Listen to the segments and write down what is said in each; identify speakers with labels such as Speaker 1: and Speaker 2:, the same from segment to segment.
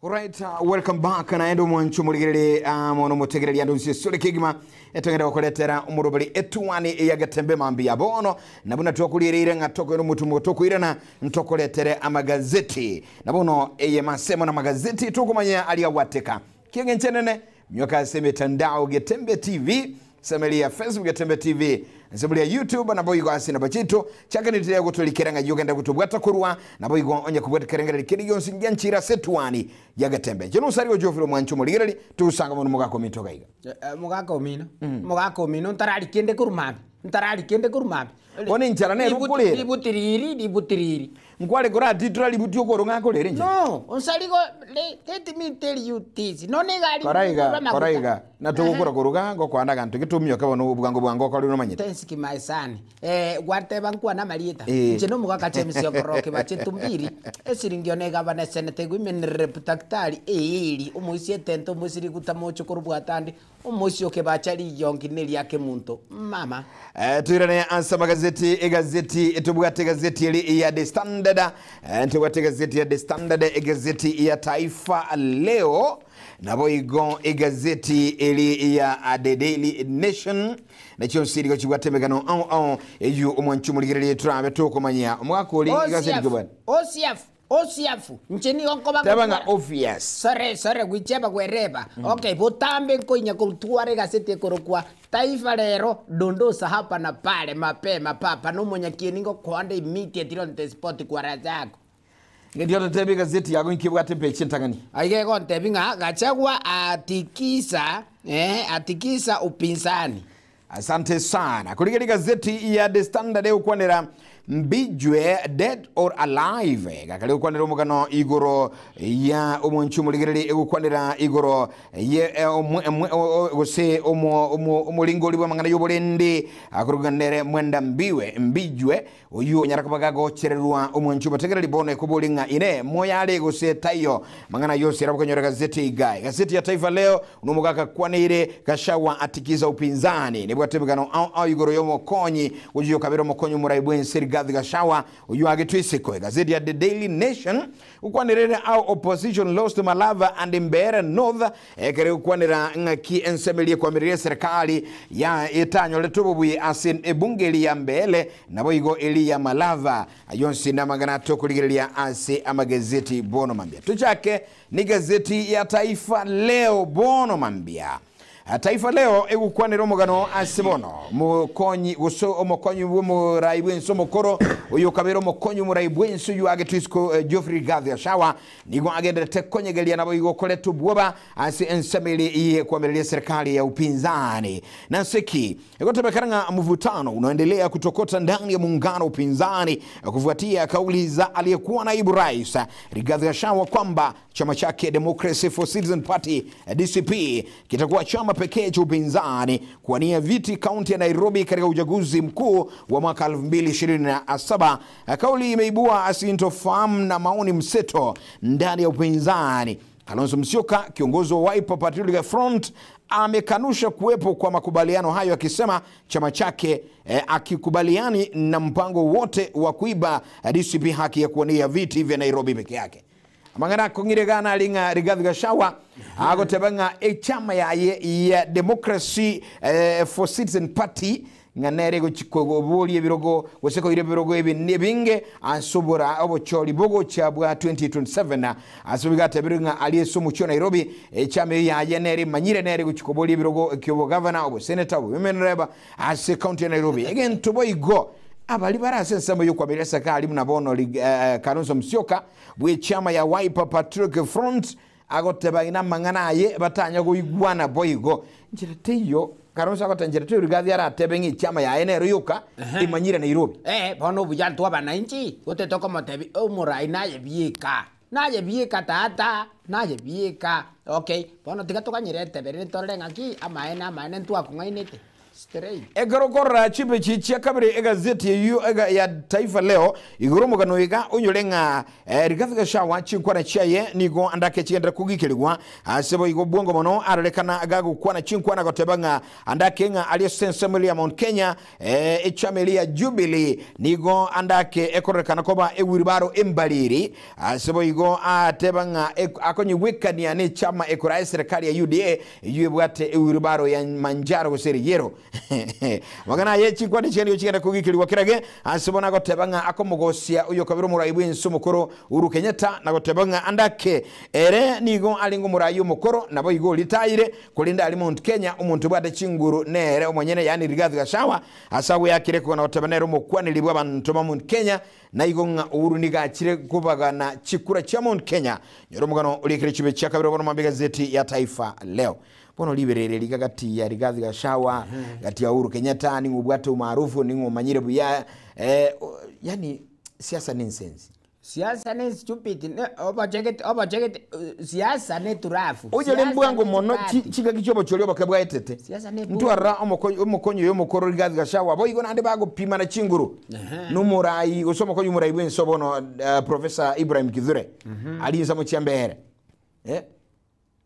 Speaker 1: Alright, welcome back naende omwancho omorigereri amo nomotegereri ande onsi esore kegima etogende gokoretera omoroberi etuani eya getembe mambia bono na buna twakoriereire ng'a tokoira omotumo tokoirana ntokoretere amagazeti na bono eye masemo na magazeti tokomanya aria agwateka kieng'encho enene Nyoka ase emetandao Getembe TV, ensemo ya Facebook Getembe TV, ensemo ya YouTube naboigo ase namba chiaito chiakanetire gotorikera ng'ai ogende gotobwata korwa naboigo onye kobwata kerengererio keria gionsi ngianchire ase etuani ya Getembe. Inche nosari oche ofire omwancho omorigereri togosanga mono omogaka ominto iga iga.
Speaker 2: Omogaka omino, omogaka omino ntarari kende korwa mambia, ntarari kende korwa mambia.
Speaker 1: Bono enchara nere okorera.
Speaker 2: Ributi riri, ributi riri.
Speaker 1: Nkware koratitora ributi okorwa ng'a akorera enchara.
Speaker 2: No, onsari go, let me tell you this, nonya iga ari
Speaker 1: Kora iga,
Speaker 2: korwa
Speaker 1: kora
Speaker 2: amaguta.
Speaker 1: iga, na togokora korwa iga ngokwana aganto gete omioke bono bwango bwango okore nomanyete.
Speaker 2: Thanks my son. Eh, gwateba nkwane amarieta.
Speaker 1: Eh.
Speaker 2: Inche nomogaka James Okoroki bache tumbiri, esiringi one egavana eseneta women rep daktari eeri, omoisia etente omoisia riguta moche korwa bwatande, Omoisia okebacha riyongi neria kemonto, mama.
Speaker 1: Toirane ase amagazeti, egazeti tobwate egazeti eri ya The Standard, ntobwate egazeti ya The Standard, egazeti ya Taifa Leo, naboigo egazeti eri ya The Daily Nation, na chionsi nigo chibwate emegano ao ao eywo omwanchi omorigereria torabe tokomanya omogaka oria egazeti
Speaker 2: OCF,
Speaker 1: kobwate.
Speaker 2: OCF, OCF, inche nigo nkoba
Speaker 1: Teba ng'a
Speaker 2: ngotwara.
Speaker 1: obvious.
Speaker 2: Sore, sore, gwicheba gwereba. Okay, botambe nkoinya kotwara egaseti ekorokwa Taifa Lero, dondosa hapa na pale, mapema papa, nomonyakieni ngokoande immediately on the spot kwara zako.
Speaker 1: Ngendi ototebie egazeti yago inki ebwate epeji entang'ani.
Speaker 2: Aiga egontebia ng'a Gachagua atikisa, eh, atikisa upinzani.
Speaker 1: Asante sana. Korigeria egazeti ya The Standard egokwanera Mbijwe dead or alive. Gakare gokwanera omogano igoro ya omwanchi omorigereri egokwanera igoro ye eh, omwe- omwe- o- o- gose omo- omo- omoringori bw'amang'ana y'oborendi akoruga nere Mwenda Mbiwe Mbijwe Oyio onyare koba gagochererwa omwanchi omotegereri bono ekobori ng'a Inee, moyo are gose taiyo? Amang'ana ayio onsi arabwo konyora egazeti iga. Egazeti ya Taifa Leo nomogaka akwaneire Gachagua atikiza upinzani. Nebwate emegano ao ao igoro y'omokonyi gochia okabera omokonyi omorai bw'ense Rigathi Gachagua oyio agetwe isiko. Egazeti ya The Daily Nation gokwanerere ao opposition lost Malava and Mbeere North Ekero egokwanera ng'aki ensemo eria ekwamireria eserekari ya etanyorete obobui ase ebunge eria ya Mbeele, naboigo eria ya Malava. Ayio onsi namang'ana tokorigereria ase amagazeti bono mambia. Tochake negazeti ya Taifa Leo bono mambia. Taifa Leo egokwanera omogano ase bono mokonyi gose omokonyi bw'omorai bw'ense omokoro oyo okabera omokonyi omorai bw'ense oyio agetwe isiko Geoffrey Rigathi Gachagua Nigo agendererete konyegeria naboigo koreta obwoba ase ensemo ere y'ekwamireria eserikali ya upinzani. Nase ki egotebekana ng'a mvutano unaendelea kutokota ndani ya muungano wa upinzani kufuatia kauli za aliyekuwa naibu rais Rigathi Gachagua kwamba chama chake Democracy for Citizen Party DCP kitakuwa chama pekee cha upinzani kuwania viti kaunti ya Nairobi katika uchaguzi mkuu wa mwaka 2027. Kauli imeibua sintofahamu na maoni mseto ndani ya upinzani. Kalonzo Musyoka, kiongozi wa Wiper Patriotic Front, amekanusha kuwepo kwa makubaliano hayo akisema chama chake akikubaliani na mpango wote wa kuiba DCP haki ya kuwania viti vya Nairobi peke yake. Amang'ana akong'ire iga nari ng'a Rigathi Gachagua agoteba ng'a echama yaye ya Democracy for Citizen Party ng'a nere egochi koboria ebirogo gose koira ebirogo ebi ebinge ase obora obochori bogocha bwa 2027 ase boigo atebire ng'a aria ase omochie o Nairobi echama eyio yaye nere emanyire nere egochi koboria ebirogo kiobogavana, oboseneta, obowomen rep ase ekaunti ya Nairobi. Egento boigo abaria bare ase ensemo yokwamiria esekari buna bono Kalonzo Musyoka bw'echiama ya Wiper Patriotic Front agoteba ng'a namang'ana aye batanya goigwana boigo. Nchera teiyo, Kalonzo agoteba nchera teiyo Rigathi aratebe ng'a echiama yaye nero yoka emanyire Nairobi.
Speaker 2: Eh, bono obuya intwe abanainchi, gose tokomotebia omorai naye bieka, naye bieka tata, naye bieka, okay. Bono tiga toganyere etebe rende torore ng'aki amaene amaene ntwakong'ainete. Straight.
Speaker 1: Ekero okorora chipechi chia kabere egazeti eyio ega ya Taifa Leo igoro omogano iga onyore ng'a eh, Rigathi Gachagua chinkwana chiaye nigo andake chigenderere kogikerigwa ase boigo bwango mono arorekana gagokwana chinkwana goteba ng'a andake ng'a aria ase ensemo eria ya Mount Kenya eh, echama eria ya Jubilee nigo andake ekororekana koba ewiribaro embariri ase boigo ateba ng'a ek- akonyigwekania nechama ekoraa eserekari ya UDA Eyio ebwate ewirubaro ya manjaro gose eriyero. Amang'ana aye chinkwana chiane nigo chigenda kogikerigwa kerage ase bono agoteba ng'a akomogosia oyokabere omorai bw'ense omokoro Uhuru Kenyatta na goteba ng'a ande ake ere nigo arenge omorai omokoro naboigo oritaire korende aria Mount Kenya omonto obwate chinguru nere omonyene yaani Rigathi Gachagua ase agweakire kogana goteba nere omokwaneri bw'abanto ba Mount Kenya Naigo ng'a Uhuru nigo achire kobagana chikura chia Mount Kenya. Nyora omogano orikire chibe chia kabere bono mambia egazeti ya Taifa Leo. Bono riberera riga gati ya Rigathi Gachagua, gati ya Uhuru Kenyatta, ning'o obwate umaarufu, ning'o omanyire buya, eh, yani siasa ne ensensi.
Speaker 2: Siasa ne stupid ne obochegete obochegete siasa ne turafu.
Speaker 1: Oyore
Speaker 2: Siasa
Speaker 1: mbwango
Speaker 2: ne
Speaker 1: mono chi-
Speaker 2: chibati.
Speaker 1: chingaki chiobochori oboke bwaetete.
Speaker 2: Siasa ne
Speaker 1: Ntwarora omoko- omokonyi oyo omokoro Rigathi Gachagua boigo naende bagopimana chinguru nomorai gose omokonyi omorai bwense bono eh, Professor Ibrahim Kithure aria ensemo chia mbere eh?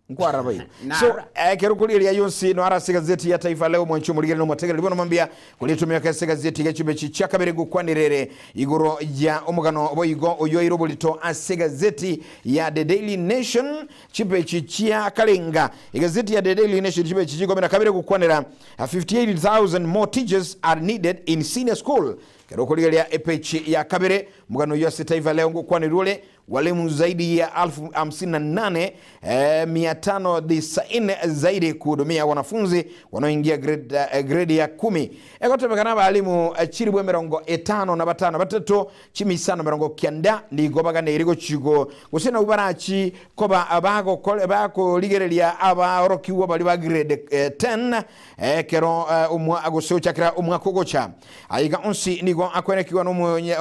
Speaker 1: Nkwarora boigo. So
Speaker 2: Narora.
Speaker 1: ekero kori eria yonsi noara ase egazeti ya Taifa Leo mwanchi omorigeri na omotegereri bono mambia koritumia ase egazeti gechumbe echi chia kabere gokwanerere igoro ya omogano boigo oyoire oborito ase egazeti ya The Daily Nation chipechi chia karenga egazeti ya The Daily Nation chipechi chikomi na kabere gokwanera 58,000 more teachers are needed in senior school kero okorigereria epechi ya kabere omogano oyio ase Taifa Leo ngokwanerwa ore Walimu zaidi ya alfu hamsini na nane eh, mia tano tisaini zaidi kuhudumia wanafunzi wanaoingia grade, eh, grade ya kumi egotebekana abalimu eh, chiribu emerongo etano na batano batato chimisano merongo kianda nigo baganeire gochigo gose nabo barachi koba bagokore- bakorigereria abaorokigwa baria ba grade eh, 10 ekero eh, omwa gose ochakera omwaka ogocha aiga onsi nigo akwenekiwa na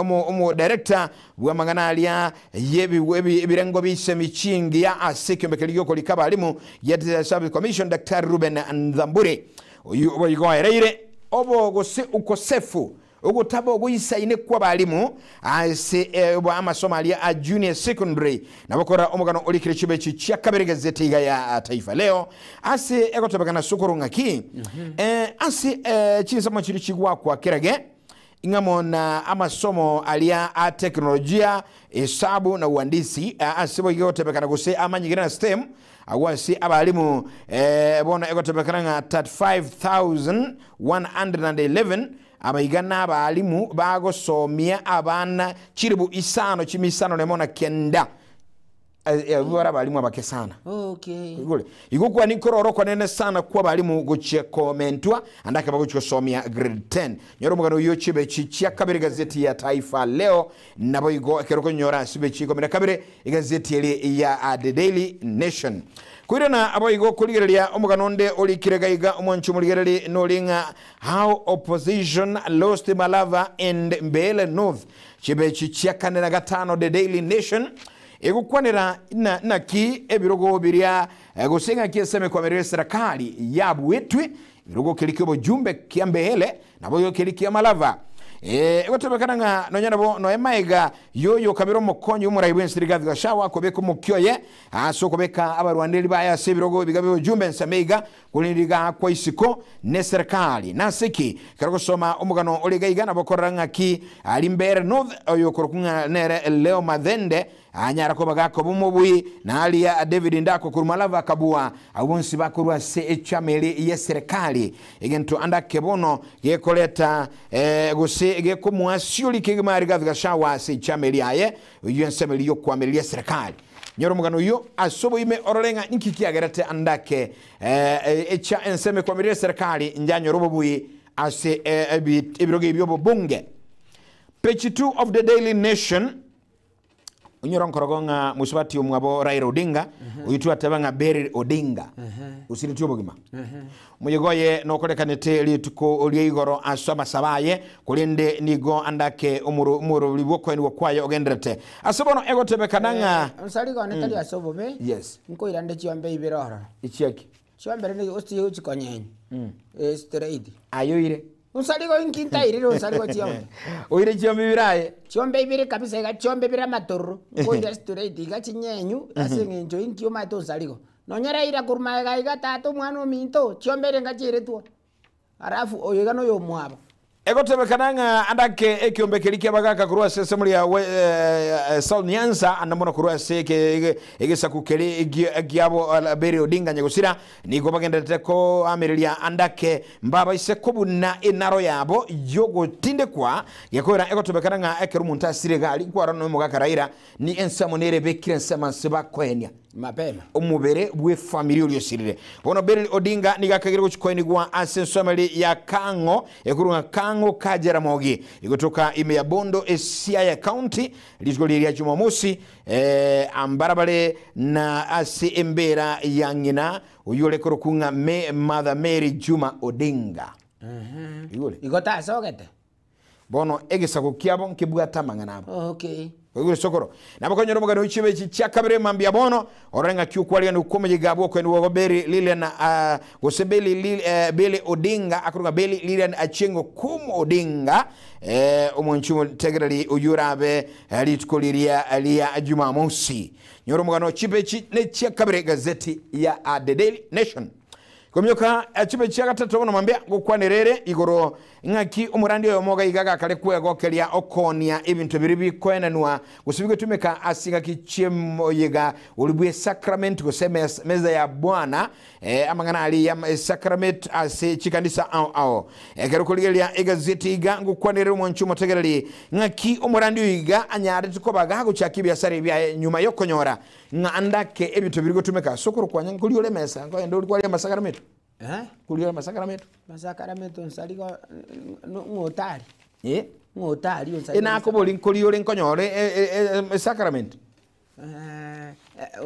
Speaker 1: omo director Bw'amang'ana aria y'ebirengo bi'isemi chingiya ase ekiombe keria gi'okorika abalimu gia Teachers Service Commission, Daktari Reuben Nthamburi. Oyio boigo oereire obo gose ukosefu ogotaba ogoisaine kw'abalimu ase amasomo aria a junior secondary. Nabo korora omogano orikire chibe echi chia kabere gazeti iga ya Taifa Leo ase egotebekana ase okorwa ng'aki ase chinsemo chiria chigwakwa kerage Ing'amo na amasomo aria a teknolojia, esabu na uhandisi, ase boigo egotebekana gose amanyigire na STEM, agwo ase abalimu bono egotebekana ng'a 35,111 abaiga na abalimu bagosomia abana chiribu isano chimisano nemo na kenda. Abwo bare abalimu abake sana.
Speaker 2: Okay.
Speaker 1: Igure. Igo kwani nkorora okonene sana kwa abalimu gochia komentwa ande akaba gochia gosomia grade 10. Nyora omogano oyio chibechi chia kabere gazeti ya Taifa Leo nabo igo ekero okonyora ase chibechi ikomi na kabere egazeti eri ya ah, The Daily Nation. Koirana abo igo korigereria omogano onde orikire gaiga omwanchi omorigereri nori ng'a how opposition lost Malava and Mbeere North chibechi chia kane na gatano The Daily Nation Egokwanera ng'a naki ebirogo biria gose ng'aki ase emekwamero y'eserekari yabuetwe, ebirogo keria ki'obojumbe kia Mbeele, naboigo keria kia Malava. Egotebekana ng'a nonya nabo noe maega y'oyo okabera omokonyi bw'omorai bw'ense Rigathi Gachagua kobeka omokia oye ase okobeka abarwaneri baye ase ebirogo ebiga bi'obojumbe ensemo iga, korende rigaakwa isiko neserekari. Nase ki? Ekero ogosoma omogano ore iga iga nabo okorora ng'aki aria Mbeere North oyokorokwa ng'a nere Leo Mathende anyara koba gakoba omobui, na aria David Ndakwa korwa Malava akabua. Abwo bonsi bakorwa ase echama eri y'eserekari. Egento ande ake bono gekoreta gose gekomoasioria kegima Rigathi Gachagua ase echama eri aye, oyio ensemo eri y'okoamereria eserekari. Nyora omogano oyio ase oboime orore ng'a inki kiagerete ande ake echa ensemo ekoamereria eserekari njanyore obobui ase ebirogo ebi bi'obobunge. Page 2 of the Daily Nation onyore nkorogo ng'a mosubati omwabo Raila Odinga oyio twateba ng'a Beryl Odinga osiretie obogima omoyega oye nokorekanete rituko ria igoro ase amasabo aye korende nigo ande ake omoroberi bw'okoenigwa kwaye ogenderete ase bono egotebekana ng'a
Speaker 2: Onsarigo one tari ase obobe,
Speaker 1: Yes.
Speaker 2: nkoirande chiombe ibere ororo.
Speaker 1: Echiaki
Speaker 2: Chiombe rende osie ochikonyenya. Eh, straight.
Speaker 1: Aye oire.
Speaker 2: Onsarigo inki ntairire onsarigo chiombe.
Speaker 1: Oire chiombe ibere aye.
Speaker 2: Chiombe ibere kabisa iga chiombe bire amatororo, nkoira straight iga chinyenyu ase eng'encho inki omanyete onsarigo. Nonya Raila korwa magega iga tata omwana ominto, chiombe ere ngachiretwe. Alafu oyo iga noyo omwabo.
Speaker 1: Egotebekana ng'a ande ake ekiombe keria ki'abagaaka korwa ase ensemo ya South Nyanza, ande mono korwa ase egesaku keria giabo Beri Odinga Nyagosira, nigo bagendererete koamereria ande ake mbabaise kobuna enaro yabo y'ogotindekwa, gekoira egotebekana ng'a ekero omonto asire egari nkwarora nomogaka Raila, ni ensemo nere ebekire ensemo ase bakoenia.
Speaker 2: Mapema.
Speaker 1: Omobere bw'efamiri oria osirire. Bono Beryl Odinga nigo akagire gochia koenigwa ase ensomeri ya Kang'o ekorwa ng'a Kang'o ka Jaramogi egotoka ime ya Bondo Siaya County rituko riria ria Jumamosi eh, ambarabare na ase embera ya ng'ina oyio ore korokwa ng'a Me, Mother Mary Juma Odinga. Igure.
Speaker 2: Igo tasogete?
Speaker 1: Bono egesaku kiabo nkebwate amang'ana abo.
Speaker 2: Okay.
Speaker 1: Oigure sokoro. Nabo konyora omogano oichie echi chia kabere mambia bono, orore ng'aki okwarigania kw'omoyega bw'okoenigwa gwa Beri Lilian ah, gose Beli Lil, eh, Beli Odinga akorokwa Beli Lilian Achieng' Okum Odinga eh, omonchi omotegereri oyio orabe eh, rituko riria ria Jumamosi. Nyora omogano chibe echi ne chia kabere gazeti ya ah, The Daily Nation. Komioka chibe chia gatato bono mambia ngokwanera ere igoro ng'aki omorandi oyomo iga iga agakare kwegokeria okoonia ebinto biria bikoenanwa gose bigotumeka ase engaki chi'emoyega oria bw'esacrament gose meza ya Bwana eh, amang'ana aria ya esacrament ase chikanisa ao ao. Ekero okorigereria egazeti iga ngokwanera ere omwanchi omotegereri ng'aki omorandi oyo iga anyarete koba gagochaka ebiasara ebiaye nyuma yokonyora Ng'a ndake ebinto biri gotumeka ase okorokwa nkoria ore emesa, nkoenda ori kwaria amasakaramento,
Speaker 2: Eh?
Speaker 1: nkoria ore amasakaramento.
Speaker 2: Masakaramento nsari go ng'a otari,
Speaker 1: Eh?
Speaker 2: ng'a otari onsari.
Speaker 1: Enakoboria nkoria ore nkonyore esacrament.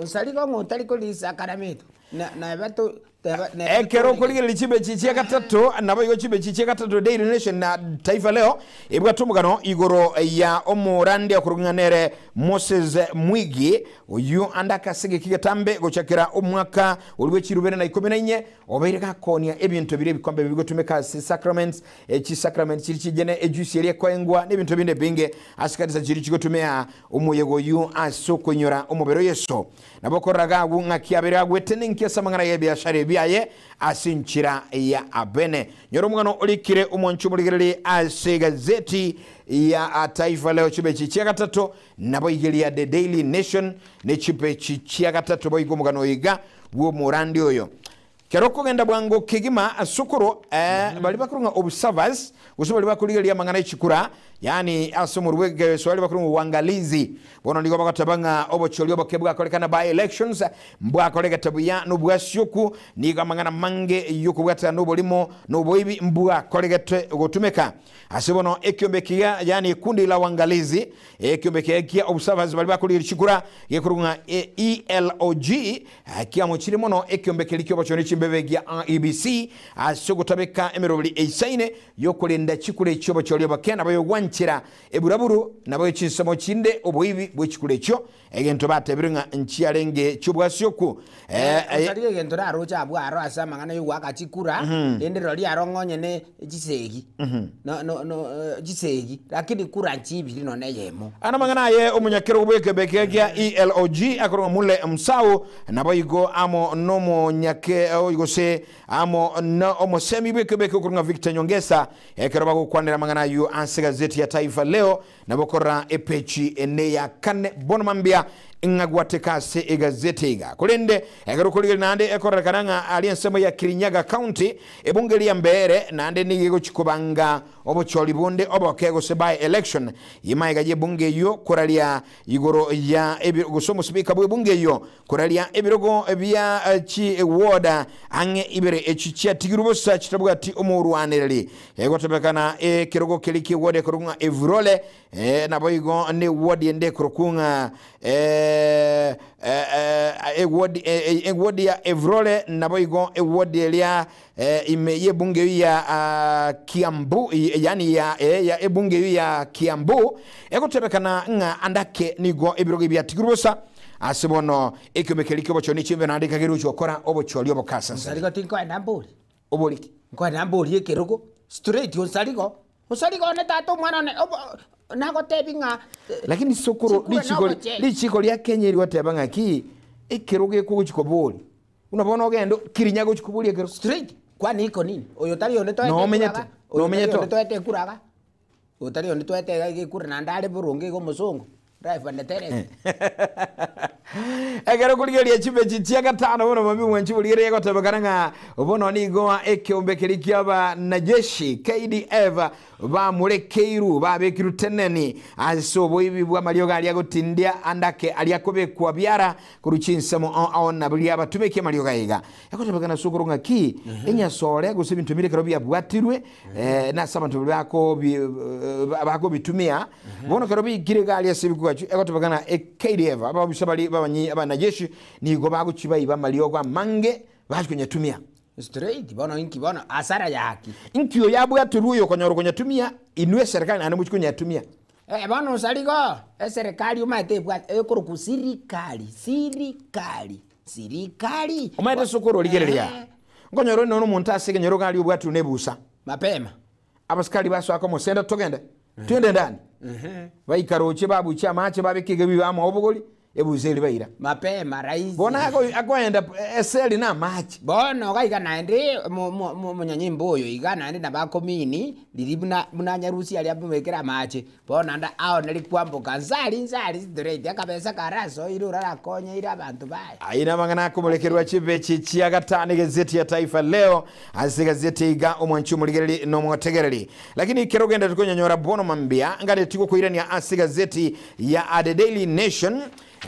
Speaker 2: Onsari go ng'a otari koria esakaramento, na neba to teba
Speaker 1: Ekero okorigereria chibechi chia gatato, naboigo chibechi chia gatato Daily Nation na Taifa Leo ebwate omogano igoro ya omorande okorokwa ng'a nere Moses Mwigi, oyio ande akase geki getambe gochakera omwaka oria bwe chirubere na ikomi na inye, obeire gakoonia ebinto biria ebikombe bigotumeka ase sacraments, chisacraments chiria chijene, ejuice eria ekoengwa, na ebinto binde ebinge ase kanisa chiria chigotumia omoyega oyio ase okoinyora omobere o Yeso. Nabo okorora agwo ng'aki abeire agwete ninki ase amang'ana y'ebiashara ebiaye ase enchera ya abene. Nyora omogano orikire omwanchi omorigererie ase egazeti ya Taifa Leo chibechi chia gatato, naboigeria The Daily Nation ne chipechi chia gatato boigo omogano oyo iga bw'omorandi oyo. Kero okogenda bwango kegima as'okorwa eh, baria bakorwa ng'a observers, gose baria bakorigereria amang'ana echikura, yaani ase omorwa bw'egeswahili bakorwa ng'a uangalizi. Bono nigo bagoteba ng'a obochori oboke bwakorekana by elections mbwakoregete buya nobwasioku, nigo amang'ana amange y'okobwatana noborimo na oboibi mbwakoregete gotumeka. Ase bono ekiombe ekiya, yaani ekundi la uangalizi, ekiombe ekiya kia observers baria bakorigereria chikura gekorwa ng'a ELOG, Kiamochire mono ekiombe keria ki'obochori chimbebe gia IEBC ase ogotabeka emeroberi eisaine y'okorenda chikura chi'obochori oboke nabo y'ogwanchera eburaburu nabo chinsemo chinde oboibi bwe chikura echio egento batebire ng'a nchiarenge chi'obwasioku.
Speaker 2: Osarire egento naroche abwo aro ase amang'ana y'ogoaka chikura, rende rirorio aro ng'onye ne chisegi, no no no chisegi, lakini kura nchibiri nonya eyemo.
Speaker 1: Aya namang'ana aye omonyakerogo bw'ekebe kia ELOG akorokwa Mule Msau, naboigo amo nomonyake gose amo na omosemi bw'ekebe eke okorokwa Victor Nyongesa, ekero bagokwanera amang'ana ayio ase egazeti ya Taifa Leo, nabo korora epeji ene ya kane bono mambia ng'a gwateka ase egazeti iga. Korende ekero okorigereria naende ekororekana ng'a aria ensemo ya Kirinyaga County ebunge eria Mbeere naende nigo egochi kobanga Obochori bonde oboke gose by election y'maiga y'ebunge eyio koraria igoro ya gose omosibika bw'ebunge eyio koraria ebirogo bia chi ward ang'e ibere echi chiatigirwe bosa chitabwati omorwanereri. Egotebekana ekerogo keria kie ward ekorokwa ng'a Evurole naboigo ne ward ende ekorokwa ng'a eward ya Evurole naboigo eward eria Ime y'ebunge eyio ya Kiambu, yaani ya ya ebunge eyio ya Kiambu, egotebekana ng'a ande ake nigo ebirogo ebi biatigirwe bosa. Ase bono ekiombe keria ki'obochori ne chimbe naende ekageria gochia gokora obochori obokasa
Speaker 2: Nsarigo tinkoenda mbori.
Speaker 1: Obori ki?
Speaker 2: Nkoenda mborie ekerogo, straight onsarigo, onsarigo one tata omwana one obo nagotebi ng'a
Speaker 1: Lakini sokoro
Speaker 2: chikure
Speaker 1: richiko
Speaker 2: nobochenu.
Speaker 1: richiko ria Kenya rigoteba ng'aki, ekerogo ekogochi koboria. Buna bono ogende kirinya agochi koboria ekerogo.
Speaker 2: Straight, kwani iko nini? Oyo tari onde toete
Speaker 1: Nomenyete,
Speaker 2: ekura iga, oyo tari
Speaker 1: nomenyete
Speaker 2: onde toete ekura iga, oyo tari onde toete iga iga ekura naende are boronge iga omosongo, driver netereke.
Speaker 1: Ekero korigereria chimechi chia gatano bono mambia omwanchi borigereria egotebekana ng'a bono nigo ekeombe keria ki'abanajeshi KDF bamorekeirwe babekirwe teneni ase oboibi bw'amariogo aria agotindia ande ake aria akobekwa biara korwa chinsemo ao ao na biria abatumeki amariogo aiga. Egotebekana ase okorwa ng'aki enyasore gose ebinto bire ekero biabwatirwe nase abanto baria bakobi bakobitumia bono ekero biikire iga aria ase ebikugachu egotebekana KDF ababisa baria babanyi abanajeshi nigo bagochia baiba amariogo amange bachia konyatumia.
Speaker 2: Straight bono inki bono hasara yaki.
Speaker 1: Inki oyo abwaterwe oyo okonyora konyatumia inwe eserikali naende mochie konyatumia.
Speaker 2: Eh bono osarigo eserikali omanyete ebwate ekorokwa sirikali sirikali sirikali.
Speaker 1: Omanyete ase okororigereria nkonyora onye nonye omonto ase ekenyoro iga aria obwatirwe na ebusa.
Speaker 2: Mapema.
Speaker 1: Abasikari basoa komosenda togende, twende ndani. Baika roche babuchia amache babeka egebibe amo obogori, ebusa eria baira.
Speaker 2: Mapema rahisi.
Speaker 1: Bono akoenda eseri na amache.
Speaker 2: Bono iga iga naende omonyanyimbo oyo iga naende nabo akomini riria buna buna anyarusie aria amobekere amache, bono naende aoneri kwamboka nsa aria nsa aria straight akabesa karasoire orarakonyeire abanto baye.
Speaker 1: Ayio namang'ana akomorekerwa chibechi chia gatano egazeti ya Taifa Leo ase egazeti iga omwanchi omorigereri na omotegereri. Lakini kero ogenderete konyanyora bono mambia ngareti gokoirania ase egazeti ya The Daily Nation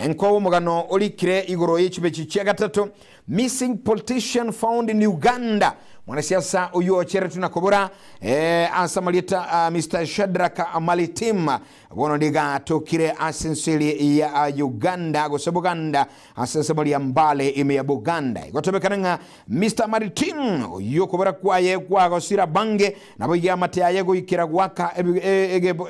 Speaker 1: nkoe omogano orikire igoro ye chibechi chia gatato Missing politician found in Uganda Mwanasiasa oyio ocheretwe na kobora ase amarieta Mister Shadrack Malitim Bono nigo atokire ase ense eria ya Uganda gose Buganda ase ensemo ria Mbale ime ya Buganda. Egotebekana ng'a Mister Maritim oyio okobora kwaye kwagosire abange naboigo amate aye goikera goaka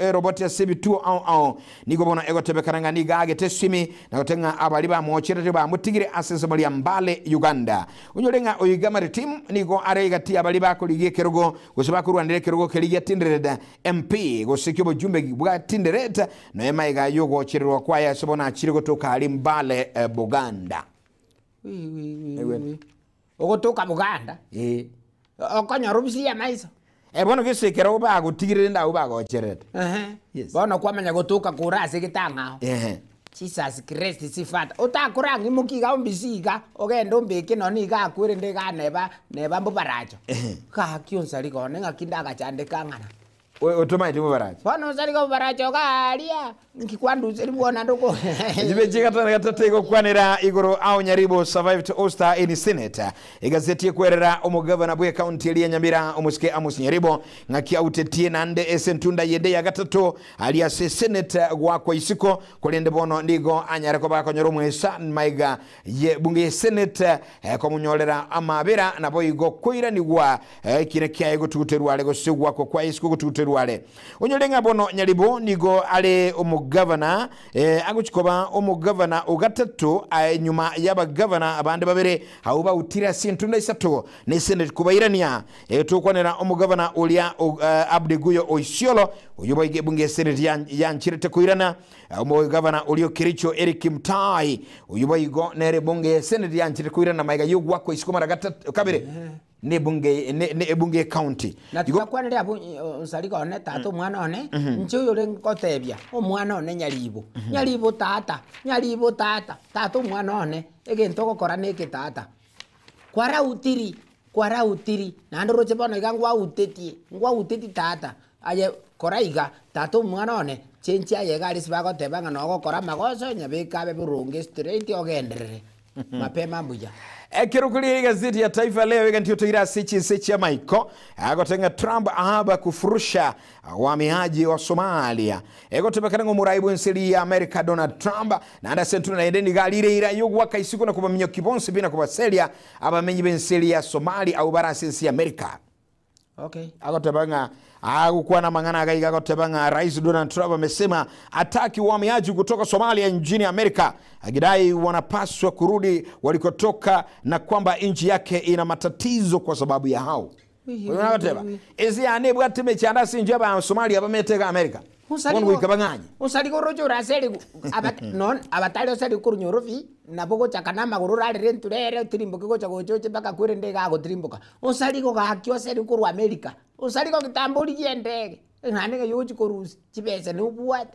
Speaker 1: eroboti ase ebituo ao ao. Nigo bono egotebekana ng'a nigo aagete esimi na goteba ng'a abaria bamocherete bamotigire ase ensemo ria Mbale Uganda. Onyore ng'a oyo iga Maritim nigo are egati y'abaria bakorigia ekerogo gose bakorwanera ekerogo keria gia Tinderet MP, gose ki'obojumbe bwa Tinderet, nonya magega y'ogochererwa kwaye ase bono achire gotoka aria Mbale Buganda.
Speaker 2: Ogotoka Buganda?
Speaker 1: Ee.
Speaker 2: Okonyora obisi y'amaiso?
Speaker 1: Eh, bono gese ekero bagotigire rende abwo bagochererete. Yes.
Speaker 2: Bono kwamanya gotoka kore ase egetang'ao.
Speaker 1: Ehe.
Speaker 2: Jesus Christ sifata. Otakorang'imokia iga ombisi iga, ogende ombeke nonya iga akwe rende iga neba neba mbobaracho. Gaki onsariga one ng'aki ndagachandeka ng'ana.
Speaker 1: Otomaeti bobaracho.
Speaker 2: Bono onsariga obobaracho iga aria, nki kwanduseria bwona naende oko
Speaker 1: Chibe chigatano gatato egokwanera igoro ao Nyaribo survived ouster in Senate. Egazeti ekwerera omogavana bwe ekaunti eria ya Nyamira omosike Amos Nyaribo ng'aki autetie naende ase entunda yende ya gatato aria ase Senate goakwa isiko Korende bono nigo anyare koba akonyora omwesa maiga ye bunge ye Senate komonyorera amabera, naboigo koiranigwa ekina kiaye gotuguterwa are gose ogwakwa kwaye isiko gotuguterwa are. Onyore ng'a bono Nyaribo nigo are omogavana agochi koba omogavana o gatato aye nyuma y'abagavana abande babere abwo bautire ase entunda isato ne Senate kobairania. Tokwanera omogavana oria Abdi Guyo o Isiolo, oyio boigo ebunge ya Senate yancherete koirana. Omogavana oria o Kericho Eric Mutai, oyio boigo nere ebunge ya Senate yancherete koirana magega y'ogoakwa isiko mara kabere nebunge ne ebunge ya county.
Speaker 2: Na
Speaker 1: Igo
Speaker 2: tibakwanire abwo onsariga one tata omwana one, inche oyore ngotebia, omwana one nyaribo, nyaribo tata, nyaribo tata, tata omwana one, egento ogokora neke tata. Kwarautiri, kwarautiri, naende oroche bono iga ngwautetie, ngwautetie tata, aye kora iga, tata omwana one, chenchia aye iga aria ase bagoteba ng'a nogokora amagoso, nyabeke abe boronge straight ogenderere, mapema mbuya.
Speaker 1: Ekero korigia egazeti ya Taifa Leo iga ntio toire ase chinse chi'amaiko, agoteba ng'a Trump ahaba kufurusha wahamiaji wa Somalia. Egotebekana ng'a omorai bw'ense eria ya America Donald Trump naende ase entunda naende nigo arire eira y'ogoaka isiko na kobaminyokia bonsi pi na kobaseria abamenyi b'ense eria ya Somalia abwo bare ase ense ya America.
Speaker 2: Okay.
Speaker 1: Agoteba ng'a agokwana amang'ana aya iga agoteba ng'a Rais Donald Trump amesema hataki wahamiaji kutoka Somalia nchini Amerika, akidai wanapaswa kurudi walikotoka na kwamba nchi yake ina matatizo kwa sababu ya hao. Oyo nagoteba, Ense yane ebwate emechando ase enchera y'Abasomalia bamenyete iga Amerika. Bono goika bang'anye.
Speaker 2: Osari koroche ore ase erigu, aba- non abatari osari korwa Nyorobi, nabo ogochaka na amagoro orarere entura ere otirimboke gocha gocha oche mpaka kwerende iga agotirimboka. Osari gogaki oseri korwa America, osari gokitambo origie endege, naende ng'ai ogochi korusia chibesa nobwate.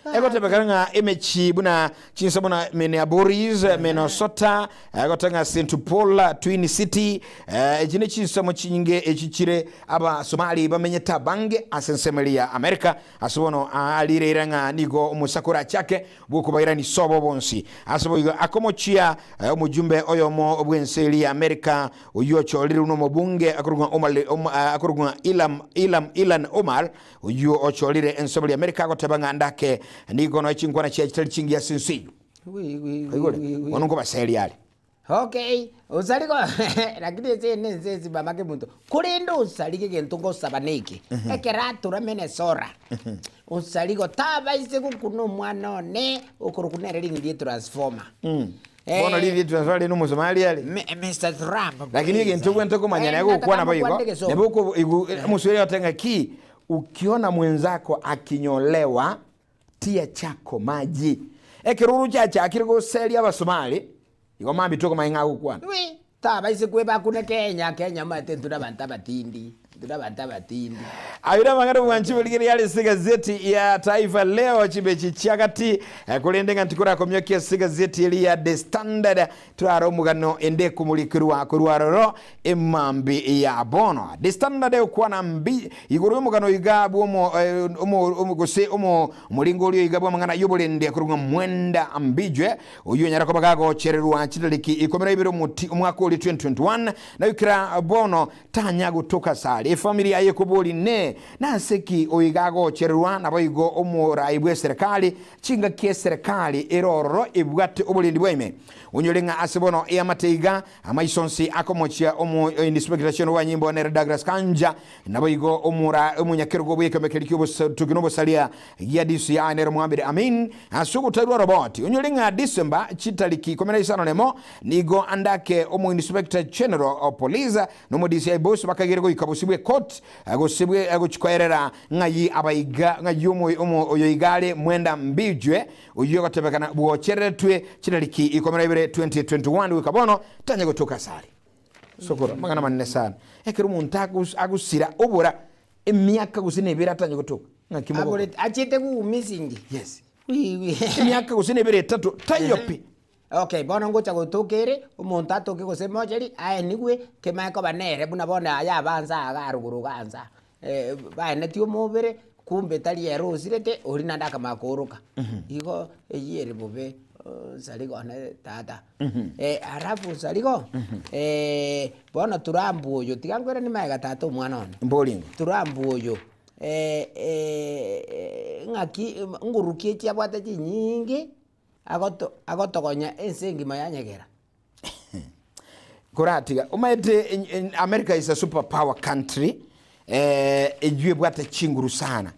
Speaker 1: Egotebekana ng'a emechie buna chinse buna Minneapolis, Minnesota, egoteba ng'a St. Paul, Twin City, echi ne chinsemo chinyinge echi chire Abasomali bamenyete abange ase ensemo eria ya America. Ase bono arireire ng'a nigo omosako orachake bw'okobairania sobo bonsi. Ase boigo akomochia omojumbe oyomo bw'ense eria ya America oyio ochorirwe nomobunge akorokwa ng'a akorokwa ng'a Ilham Ilham Ilhan Omar Oyio ochorire ensemo ria Amerika agoteba ng'a ndake nigo noe chinkwana chiaye chitari chingiya ase ense eyio. Oigure? Bono nkobaseria are.
Speaker 2: Okay, osarigo lakini ense eye nense esimama kemonto, korende osarige egento ngosaba neke, ekero atura Minnesota, osarigo tabaise gokuna omwana one okorokwa nere ring'ina rie transformer.
Speaker 1: Bono riria transformer rinde omosomali are.
Speaker 2: Mister Trump,
Speaker 1: Lakini
Speaker 2: please.
Speaker 1: egento ogwente komanya
Speaker 2: Eh,
Speaker 1: naye gokwana
Speaker 2: nataka
Speaker 1: boigo,
Speaker 2: mokwane gesongo.
Speaker 1: nabo oko igu omoswahili agoteba ng'a ki, ukiona mwenzako akinyolewa tia chako maji. Ekero oroche achakire goseria abasomali, igo mambia tokomanya ng'a agokwana.
Speaker 2: Wi, tabaise kwebakuna Kenya, Kenya omanyete intwe nabanto abatindi, intwe nabanto abatindi.
Speaker 1: Ayio namang'ana omwanchi borigereria are ase egazeti ya Taifa Leo chimbechi chiagati korende ng'a ntikorakomiokia ase egazeti eria ya The Standard torare omogano ende ekomorikerwa korwa aroro emambi ya bono. The Standard egokwana mbi igoro y'omogano iga bw'omo omo omo gose omo omoringo oria iga bw'amang'ana y'oborende korwa ng'a Mwenda Mbijwe oyio onyare koba gagochererwa chitariki ikomi na ibere omoti omwaka oria 2021 na goikera bono Tanya gotoka asare efamiri yaye ekobori ne nase ki oiga agochererwa naboigo omorai bw'eserekari chingaki eserekari ere ororo ebwate oborendi bwa ime. Onyore ng'a ase bono eamate iga amaiso onsi akomochia omo inspector general wa nyimbo nere Douglas Kanja naboigo omora omonyakerogo bw'ekeombe keria ki'obotuki nobosaria gia DCI nere Mohamed Amin ase ogotarua roboti. Onyore ng'a December chitariki ikomi na isano nemo Nigo andake omo-inspector general of police na omo-DCI boss bakagere goika bosio bwe court gose bwe gochi koerera ng'ai abaiga ng'ai omo omo oyo iga are Mwenda Mbijwe oyio ogotebekana bwochereretwe chitariki ikomi na ibere 2021 goika bono tanya gotoka asare. Sokoro amang'ana amanene sana ekero omonto agos agosira obora emiaka gose na ebere atanye gotoka ng'aki mogokora?
Speaker 2: Aboreti achiete goumisia
Speaker 1: Yes.
Speaker 2: Wi
Speaker 1: Emiaka gose na ebere etato taiyo pi.
Speaker 2: Okay, bono ngocha gotoka ere, omonto atoke gose mocheri, aenigwe, kemanye koba nere buna bono aya abansa iga arugoro iga ansa baenetie omobere, kumbe tari ere osirete, oria naende akamanya kooroka. Igo eywo ere bobe nsarigo one tata. Alafu nsarigo, bono Trump oyo, tiga nkoiranie magega tata omwana one.
Speaker 1: Mboringo.
Speaker 2: Trump oyo, ng'aki nguruki echi abwate chinyinge. Agoto agotogonya ense engima ya nyegera.
Speaker 1: Koratiga omanyete America is a super power country eh, eywo ebwate chinguru sana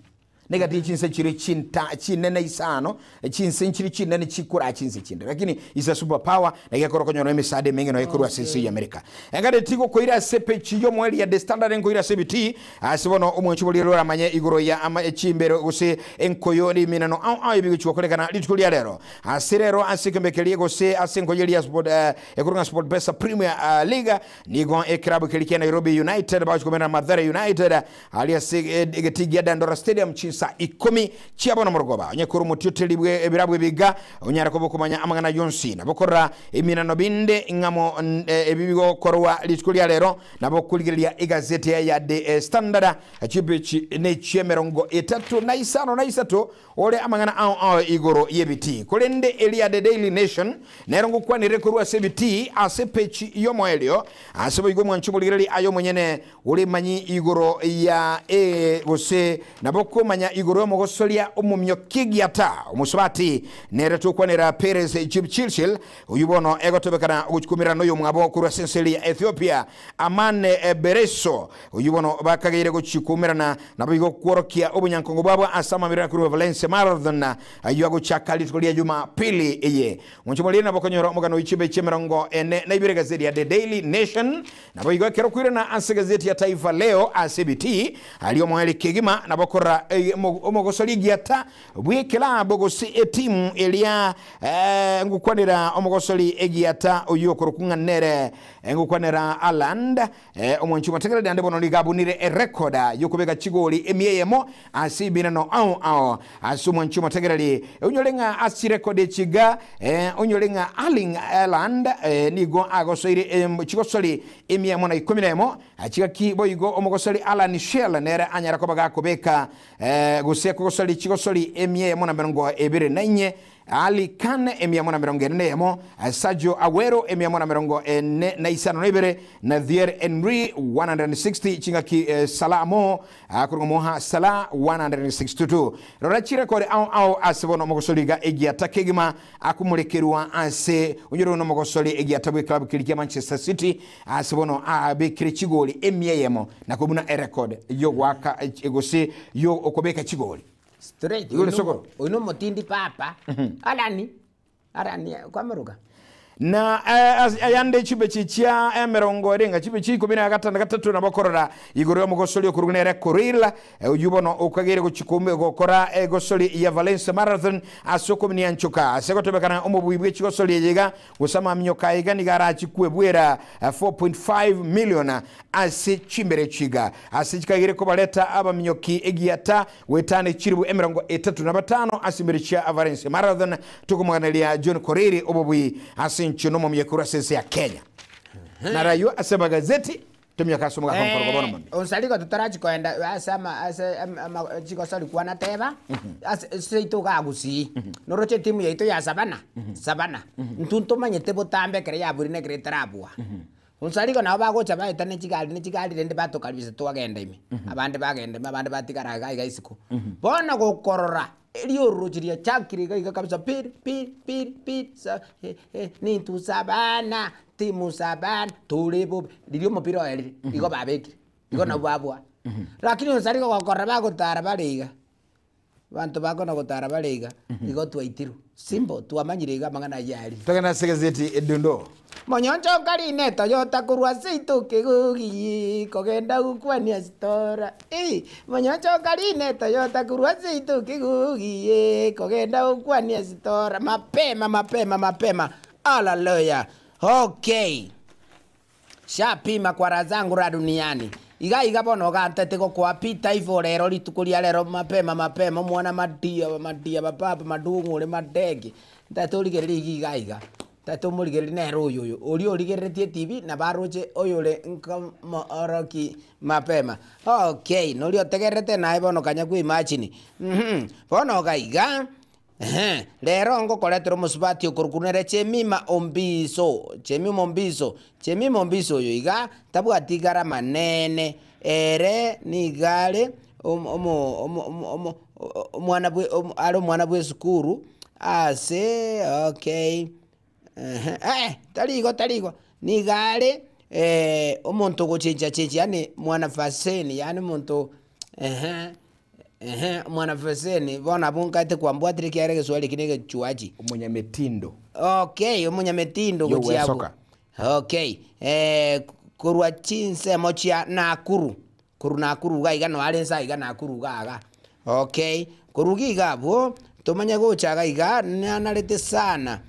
Speaker 1: negati chinse chire chinta chinene isano chinse nchire chinene chikoraa chinse chinde lakini is a super power na gekora okonyora emesaada emenge noyo ekorwa ase ense ya America. Engano tigokoira ase epeji y'omoerio ya The Standard nkoira ase ebitii Ase bono omwancho boria oramanye igoro ya ama chimbero gose enkoyo riminano ao ao ebigochia gokorekana rituko ria rero. Ase rero ase ekeombe keria gose ase enkoyo eria ya Sport eh, ekorwa ng'a SportPesa Premier eh, League nigo ekerabu keria kia Nairobi United bagochia komenera Mathare United aria ase egetii gia Dandora Stadium chinsa ikomi chia bono morogoba. Onye kore omotioteri bwe ebirabu ebiga onyare koba okomanya amang'ana yonsi nabo korora eminano binde ng'amo ebi bigokorwa rituko ria rero. Nabo okorigereria egazeti eye ya The Standard, chipeji nechi'emerongo etato na isano na isato, ore amang'ana ao ao igoro y'ebitii. Korende eria The Daily Nation nero ngokwanere korwa ase ebitii ase epeji y'omoerio. Ase boigo omwanchi omorigereria aye omonyene ore manyi igoro ya e gose nabo okomanya. Tokomanya igoro y'omogosoria omomioki egiata omosubati nere tokwanera Peres Jepchirchir, oyio bono egotebekana gochikumerana noyomwabo korwa ase ense eria ya Ethiopia Amane Bereso, oyio bono bakageire gochikumerana naboigo kworokia obonyankongo bwabo ase amamirano korwa Valencia Marathon ayio agochaka rituko ria Jumapili eye. Omonche moria nabo okonyora omogano oichimbe chi'emerongo ene na ibere egazeti ya The Daily Nation. Naboigo ekero okoirana ase egazeti ya Taifa Leo ase ebitii, aria omoerio kegima nabo okorora omogosori egiata bw'ekelab gose etimu eria ngokwanera omogosori egiata oyio okorokwa ng'a nere ngokwanera Haaland. Omwanchi omotegereri naende bono nigo abunire erecord y'okobeka chigori emia eyemo ase ebiinano ao ao ase omwanchi omotegereri. Onyore ng'a ase chirecord echi iga, onyore ng'a Erling Haaland nigo agosoire chigosori emia emo na ikomi na emo, chigaki boigo omogosori Alan Shearer nere anyare koba gakobeka gose kogosori chigosori emia eyemo na emerongo ebere na inye. Ali Kane, emia emo na emerongo ene na eyemo, Sergio Aguero, emia emo na emerongo ene na isano na ibere, na Thierry Henry, 160, chingaki Salah Mo, korwa Moha Salah, 162. Rora chirekori ao ao ase bono omogosori iga egiata kegima akomorekerwa ase onyore buna omogosori egiata bw'eklabu keria kia Manchester City ase bono abekire chigori emia eyemo na kobuna erecord yogoaka gose yo okobeka chigori.
Speaker 2: Straight.
Speaker 1: Igoro sokoro.
Speaker 2: Oyo nomotindi papa. Arani. Arani kwamoroka.
Speaker 1: Na ayande chibechi chia emerongo ere ng'a chibechi ikomi na gatano gatato nabo okorora igoro y'omogosori okorwa nere Korir, oyio bono okageire gochia gokora egosori ya Valencia Marathon ase okominianchoka ase gotebekana omobui bwe chigosori eye iga gose amaminyoka aya iga nigo arachie kwebwera 4.5 million ase chimbere echi iga ase chikageire kobareta abaminyoki egiata Goetana echilifu 35 ase chimbere chia Valencia Marathon, tokomoganeria John Korir obobui ase inche nomomiya korwa ase ense ya Kenya. Naraywo ase amagazeti, tominyoke ase omogaka omokoro bono mono.
Speaker 2: Onsarigo totarachi koenda ase ama ase ama chigosori kwana teba ase seito iga Gusii noroche etimu yaito ya Savana Savana intwe ntomanyete botambe ekero yabuire na ekero etarabua. Onsarigo nabo bagocha baeta ne chigari ne chigari rende batokaribisha twagenda ime, abande bagenda ime abande batigara iga iga isiko. Bono gokorora riororochi riachakire iga iga kabisa piri piri piri piri sa eh eh nintwe Savana timu Savana tore bobe, riria omopira oerire igo babekire, igo nabwo babua. Lakini onsarigo gokorora bagotara bare iga. Abanto bakona gotara bare iga, igo twaitirwe. Simple, twamanyire iga amang'ana ayio aria.
Speaker 1: Togende ase egazeti Edundo.
Speaker 2: Monyoncho nkarine Toyota korwa seito kegogi kogenda gokwania sitora eh Monyoncho nkarine Toyota korwa seito kegogi eh kogenda gokwania sitora mapema mapema mapema hallelujah okay. Shapima kwa raha zangu ra duniani. Iga iga bono ogantete gokoa pi taifa rero rituko ria rero mapema mapema omwana madia madia bapapa madung'u ore madege ntagete origererie iga iga iga ntagete omorigererie nere oyo oyo oria origereretie etibi nabo aroche oyore nkomooroki mapema okay noria otegererete naye bono kanya kwa imagine mh bono iga iga. Ehe, rero ngokoretera omosubati okorokwa nere Jemima Ombiso, Jemima Ombiso, Jemima Ombiso oyo iga tabwati gharama nene, ere nigo are omo omo omo omo omwana bwe are omwana bwa esukuru ase okay ehe eh tari igo tari igo, nigo are omonto ogochenchia chenchia yaani mwanafaseni yaani omonto ehe. Ehe, omwanafeseni, bono abwo nkaete kwambwatire ekiagera egeswahili eki negechuachi.
Speaker 1: Omonyametindo.
Speaker 2: Okay, omonyametindo gochia abwo.
Speaker 1: Y'ogwesoka.
Speaker 2: Okay, korwa chinsemo chia Nakuru, korwa Nakuru iga iga noare nse aiga Nakuru iga iga. Okay, korwa iga iga abwo, tomanye gocha iga iga, nanarete sana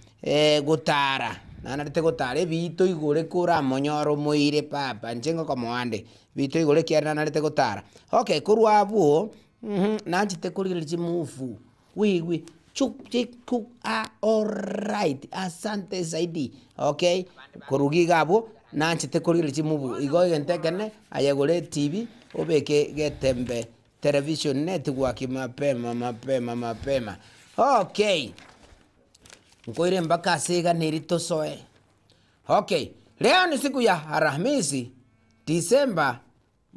Speaker 2: gotara, nanarete gotara ebiito igore koramonyore omoire papa, inche ngokomoa nde. Binto igoro ekiagera nanarete gotara. Okay, korwa abwo, mh, nanchete korigereria chimufu, wiwi, chuk chik kuk ah alright, asante zaidi, okay. Korwa iga abwo, nanchete korigereria chimuvu, igo egento ekene, aye gora etibi, obeke getembe television network mapema mapema mapema, okay. Nkoire mpaka ase egana eria tosoe. Okay, leo ni siku ya Alhamisi, Disemba,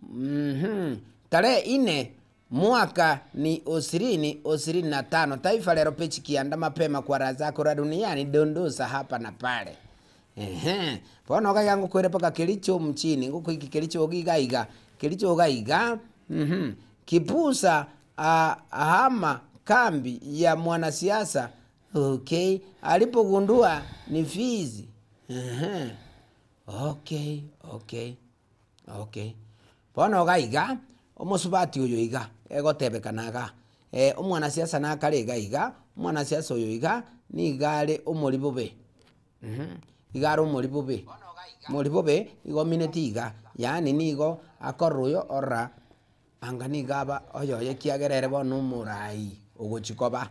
Speaker 2: mhm, tarehe ine. Mwaka ni osirini osirini na tano Taifa Lero pechi kianda mapema kwa razako la duniani dondosa hapa na pale. Ehe, bono iga iga ngokwere mpaka Kericho mchini, ngokoiki Kericho iga iga iga, Kericho iga iga, mh, Kipusa ahama kambi ya mwanasiasa okay, alipogundua ni fizi, ehe, okay, okay. Okay. Bono iga iga, omosubati oyo iga, egotebekana iga, omwanasiasa nakare iga iga, omwanasiasa oyo iga, nigo are omori bobe iga are omori bobe, mori bobe, igo omineti iga, yaani nigo akorora oyo orora anga nigo aba oyoye ekiagera ere bono omorai ogochi koba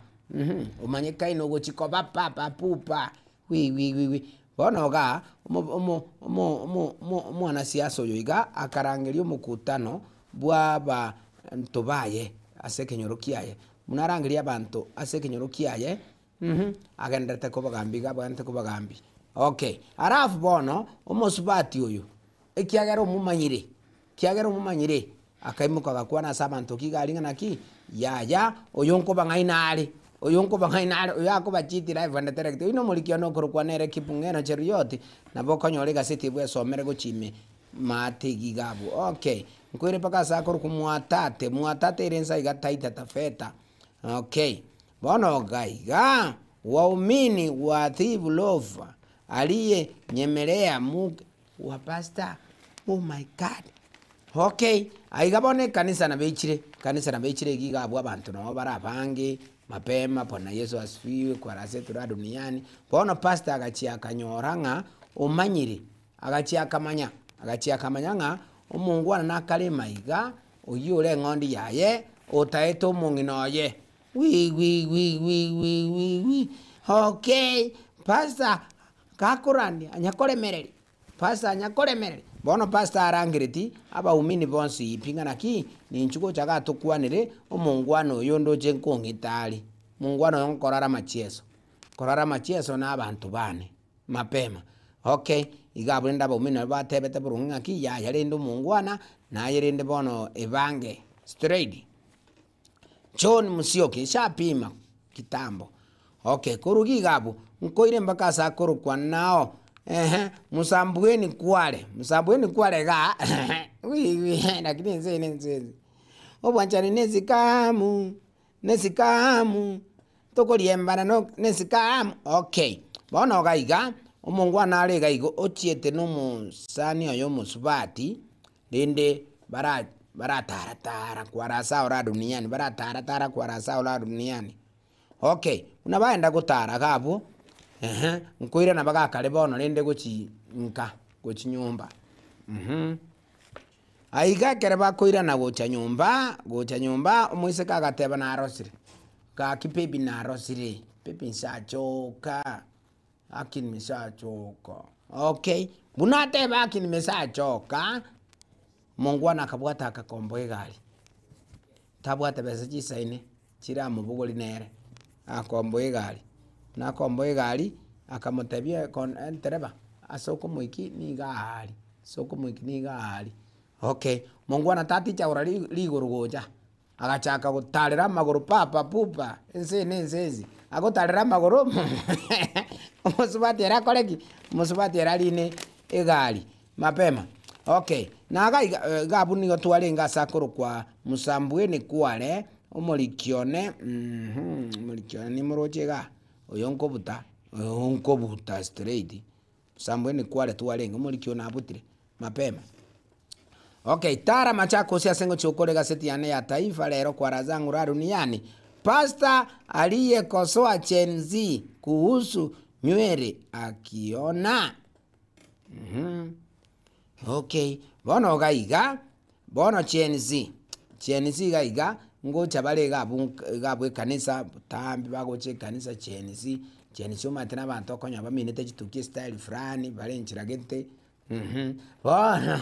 Speaker 2: omanyekaine ogochi koba papa pupa wi wi wi wi. Bono igaa, omo omo omo omo omo omwanasiasa oyo iga, akarangeria omokutano bwa abanto baye ase ekenyoro kiaye. Buna arangerie abanto ase ekenyoro kiaye, agenderete kobagambia iga abwenerete kobagambia. Okay, alafu bono, omosubati oyo, ekiagera omomanyire, Ekiagera omomanyire, akaimoka agakwana ase abanto ki iga aria ng'a naki, Yaya, oyo nkobang'aina are, oyo nkobang'aina are, oyo akobacheat live and direct. Oyio nomoriki one okorokwa nere Kipng'eno Cheruiyot, nabo okonyora egaseti eye bwesomere gochia ime maate iga iga abwo. Okay, nkoire mpaka ase akorokwa Mwatate, Mwatate ere nsa iga Taita Taveta, okay. Bono iga iga, waumini wa Thief Love aliye nyemelea muke Wa pastor, oh my God! Okay, aiga bono ekanisa nabechire, ekanisa nabechire iga iga abwo abanto nabo bare abange, mapema bwana Yeso asifiwe kwa ase tura duniani, bono pastor agachia akanyora ng'a omanyire, agachia akamanya, agachia akamanya ng'a omongwana nakarema iga, oyio ore eng'ondi yaye, otaete omong'ina oye, wi wi wi wi wi wi wi, okay, pastor Gakorandia, anyakoremereria, pastor anyakoremereria. Bono pastor arangereti abaumini bonsi pi ng'a naki, ninchu gocha igaa tokwanere omongwana oyo ndoche nkong'ita are, mongwana oyo nkorara amachieso, nkorara amachieso na abanto bane mapema. Okay, iga abwo rende abaumini nabo batebete boronge ng'aki yaya rende omongwana, naye rende bono ebange straight. John Musyoki, nshapima kitambo. Okay, korwa iga abwo, nkoire mpaka ase akorokwa nao, ehe, Msambweni Kwale, Msambweni Kwale igaa lakini ense eye nense ense. Obwanchani ne esikamu, ne esikamu, tokoriembana no ne esikamu, okay. Bono iga iga, omongwana are iga igo ochiete na omosani oye omosubati, Rende bara barataratara kwarasa ora duniani, barataratara kwarasa ora duniani. Okay, buna baenda gotara iga abwo, ehe, nkoirana bagakare bono rende gochi nka, gochi nyomba mh. Aiga ekere bakoirana gocha nyomba, gocha nyomba, omoiseke agateba narosire, gaki baby narosire, baby nsachoka. Haki nimesachoka. Okay, buna ateba haki nimesachoka, omongwana akabwata akakomboa egari, tabwate besa chisaine chiramobogori nere, akomboa egari, buna akomboa egari, akamotebia kon entereba ase okomoikia nigo aria, ase okomoikia nigo aria. Okay, omongwana tatichagora ri rigoro gocha. Agachaka gotarera amagoro papa pupa, ense eye na ense ense, agotarera amagoro omosubati ere akore ki? Omosubati ere arine egari mapema. Okay, na iga iga iga abwo nigo twarenge ase akorokwa Msambweni kware, omoriki one omoriki one nimoroche igaa, oyo nkobuta, oyo nkobuta straight, Msambweni kware twarenge, omoriki one nabutire mapema. Okay, tara Machakos ase ngochia gokora egaseti yane ya Taifa Lero kwa Razangu la Duniani. Pastor aliyekosoa Gen Z kuhusu nywele akiona. Mhm. Okay, bono iga iga, bono Gen Z, Gen Z iga iga, ngocha bare iga abwo iga abwo ekanisa, botambe bagocha ekanisa Gen Z, Gen Z omanyete na abanto okonyora baminete chitukia estyle fulani, bare enchera gete. Bono